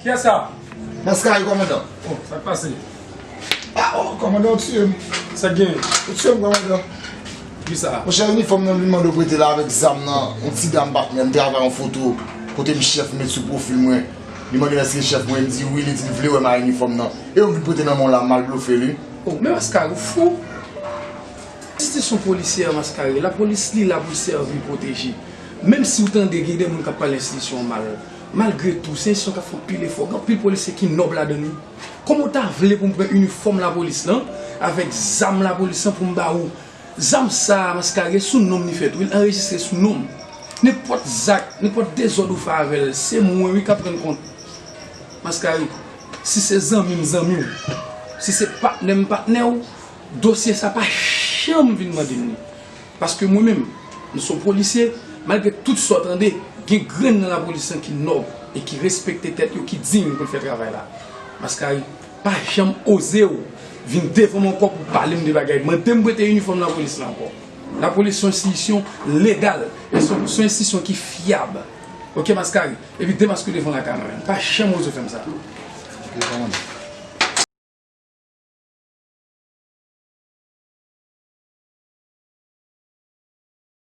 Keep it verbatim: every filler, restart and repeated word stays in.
Kiyès sa? Maskari, kòmandan. Oh, sa k pase? Ah, oh, kòmandan, ou tiye m. Sa k gen? Ou tiye m, kòmandan. Kisa? Monchè, inifòm nan m vin mande w prete la avèk zam nan, yon ti dam patnè m te avè yon foto kote m chèf met sou pwofil mwen. Li mande m èske chèf mwen, m di wi, li di l vle wè m ak inifòm nan. E yo vin prete nan men w la, m al blofe li. Oh, men Maskari, ou fou? Enstitisyon polisyè, Maskari, lapolis li la pou l sèvi pwoteje. Menm si w tande gen de moun k ap pale enstitisyon an mal, malgre tou, se enstitisyon k ap fè anpil efò. Gen anpil polisye ki nòb ladan li. Kòman w ta vle pou m pran inifòm lapolis lan, avèk zam lapolis lan pou m ba ou? Zam sa a, Maskari, sou non m li fèt, wi, l anrejistre sou non m. Nenpòt zak, nenpòt dezòd ou fè avè l, se mwen, wi, k ap rann kont. Maskari, si se zanmi m zanmi w, si se patnè m patnè w, dosye sa pa janm vin mande m li. Paske mwen menm, m se yon polisye, malgre tout sa w tande, gen grenn nan lapolis lan ki nòb e ki respekte tèt yo, ki diy pou l fè travay la. Maskari, pa janm oze w vin devan m ankò pou pale m de bagay. Mande m prete inifòm lapolis la ankò. Lapolis se yon enstitisyon legal, e se yon, se yon enstitisyon ki fyab. Oke, Maskari? Epi demaske w devan lakay mwen menm. Pa janm oze w fè m sa. Oke, kòmandan.